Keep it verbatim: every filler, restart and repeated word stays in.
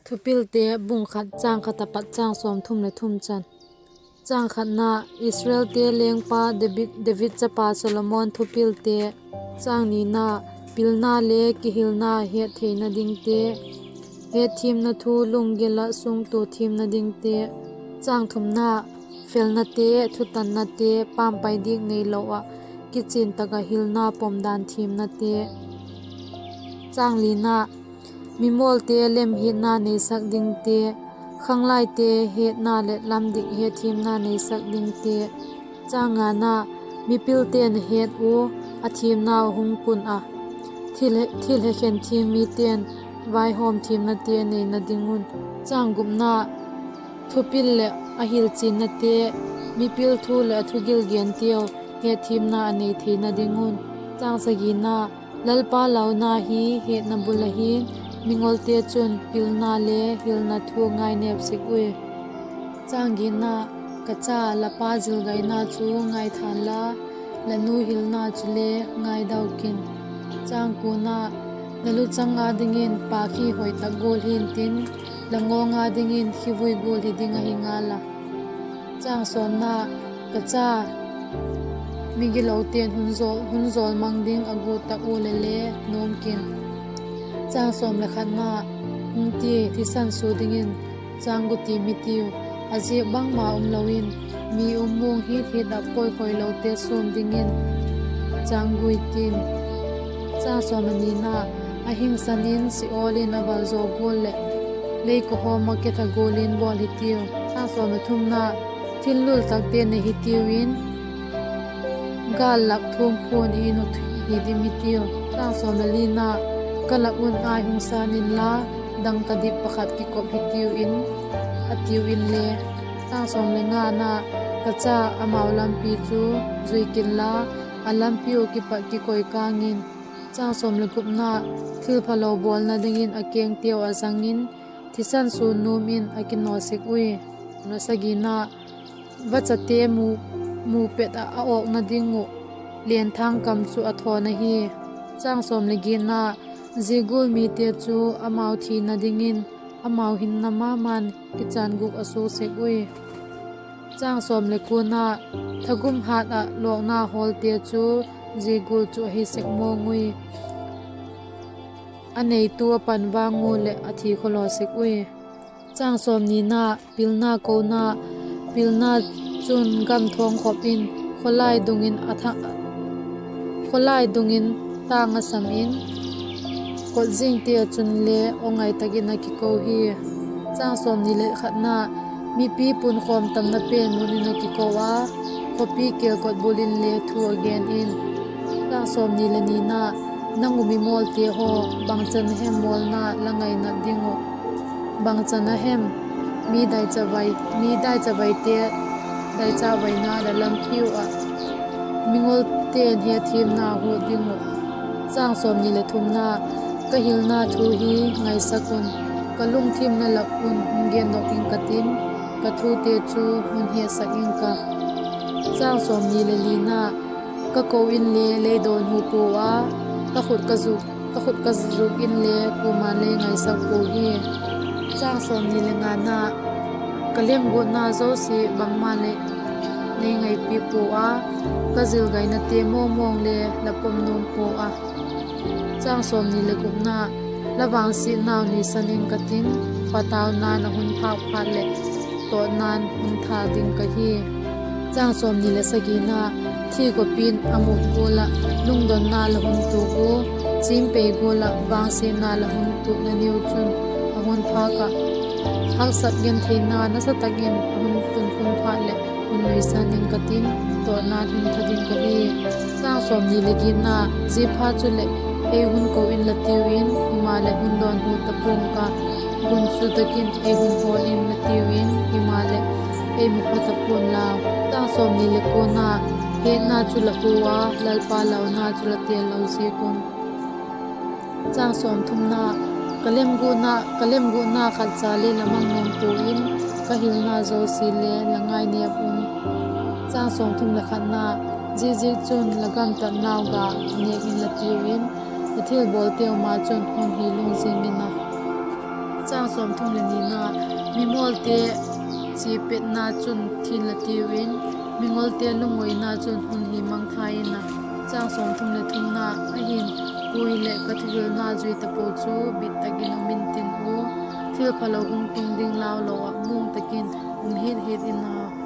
Thupilte bung khat, châng khat apat châng sawmthum leh thum chan. Châng khatna, Israelte lengpa David, David chapa Solomon thupilte. Châng nina, pilna le kihilna hettheina dingte, hetthiamna thu lunggil ah sungtua thiamna dingte. Châng thumna, felnate, thutannate, pampai diak neilo ah kichian tak ah hilna pomdan thiamnate. Châng lina, mimawlte lemhiatna neisak dingte, khanglaite hetna leh lam dik hetthiamna neisak dingte. Châng ngana, mipilte'n a het ua, a thiamnau hung kun ah, thil he, thil hekhen thiam mite'n vaihawm thiamnate a neina ding un. Châng gupna, thupil leh a hilchiannate, mipil thu leh a thugil genteu hetthiamna a nei theina ding un. Châng sagina, Lalpa launa hi hetna bul ahi'n, mingolte chun pilna le hilna thu a ngainêp sek ui. Châng giatna, ka cha, la pa zilgaina chu ngaithan la, la nu hilna chule ngaidau kin. Châng kuana, la luchang â dingin pâk hi hoi tak gual hi'ntin, la ngawng â dingin khivui gual hi ding ahi ngal a. Châng sawmna, ka cha, migilote'n hun zawl, hun zawl mang ding a guat tak ua leh le nuam kin. Châng sawm leh khatna, hung tia, thisan sua dingin chang gu tiam hitiu, a ziak bangma umlo in, mi um muang hit hit ah pawi khoilote suam dingin chang gu i tin. Châng sawm leh nina, a hingsan in Sheol in a val zaw gual leh, lei kawhawm ah ketha gual in bawl hitiu. Châng sawm leh thumna, thil lul takte nei hitiu in, gâl lak thuam phuan in ut hi dim hitiu. Châng sawm leh lina, ka lak un ai hung sân inla, dangka dip pakhat kikop hitiu in, a tiu inle. Châng sawm leh ngana, ka cha, amau lampi chu zui kinla, a lampi uh kipat kikoi kâng in. Châng sawm leh gupna, thilphalo bawlna dingin a kengteu a zang in, thisan sua nuam in a kinaw sek ui. Châng sawm leh sagina, vachate mu, mu pet ah a awkna ding uh lenthâng kam chu a thawn ahi. Châng sawm leh giatna, zia gual mite chu amau thina dingin amau hinna ma ma'n kichan guk a suak sek ui. Châng sawm leh kuana, thagum hat ah lawkna hawlte chu zia gual chu ahi sek mawng ui. A neitu a pan vang ua leh a thi khawlaw sek ui. Châng sawm nina, pilna kona, pilna chun gam thawng khop in, khawlai dung in a tha, khawlai dung in tâng a sam in, kot zingte ah chun le aw ngai tak in a kiko hi. Châng sawmni leh khatna, mipi punkhawm tamna pen mun in a kiko a, khawpi kêl kot bul inle thu a gen in. Châng sawmni leh nina, nang uh mimawlte haw, bangchan a hem mawlna la ngainat ding uh? Bangchan a hem mi daicha vai, mi daicha vaite daicha vaina la lampiu ah mingolte'n hetthiamna huat ding uh? Châng sawmni leh thumna, ka hilna thu hi ngaisak un, ka lungthimna lak un hung gendok ing ka tin, ka thute chu hun hiatsak ing ka. Châng sawmni leh lina, ka ko inle lei dawnhu pua a, ka khut ka zuk, ka khut ka zuk inle kuama'n lei ngaisak pua hi. Châng sawmni leh ngana, ka lemguatna zosia bangma'n lei, lei ngaipi pua a, ka zilgainate mawngmawng le la pom nuam pua a. Châng sawmni leh gupna, la vangsiatnau nuisan ing ka tin, patauna'n a hun phâk phat leh tawtna'n hun tha ding ka hi. Châng sawmni leh sagina, thikawpi'n a mut gual ah lungdonna la hun tuak ua, chimpei gual ah vangsiatna la hun tuakna niu chun a hun phâk ah, haksat gentheina nasa tak in a hun tunkhum phat leh hun nuisan ing ka tin, tawtna'n hun tha ding ka hi. Châng sawmni leh giatna, ziaphat chuleh ei hun ko inla tiu in, himaleh hun dawnhu ta pua'ng ka, gunchu tak in ei hun hawl inla tiu in, himaleh ei mu pha ta pua'n lau. Châng sawmni leh kuana, hetna chu la hu a, Lalpa launa chu la tel lo ziak un. Châng sawmthumna, ka lemguatna, ka lemguatna khatcha le la mang nuam pua in, ka hilna zosia le la ngainêp un. Châng sawmthum leh khatna, ziaziakchun la gamtatnau ga nêk inla tiu in, la thilbawlteu ma chun hun hi lungzing in a. Chang sawmthum le nina, mimawlte chiapetna chun thin la tiu in, mingolte lungngoina chun hun hi mangthai in a. Chang sawmthum le thumna, ahin, kuale ka thuhilna zui tapo chu bit tak in um intin u, thilphalo hung tung ding lau lo ah nuam tak in um hit hit in a.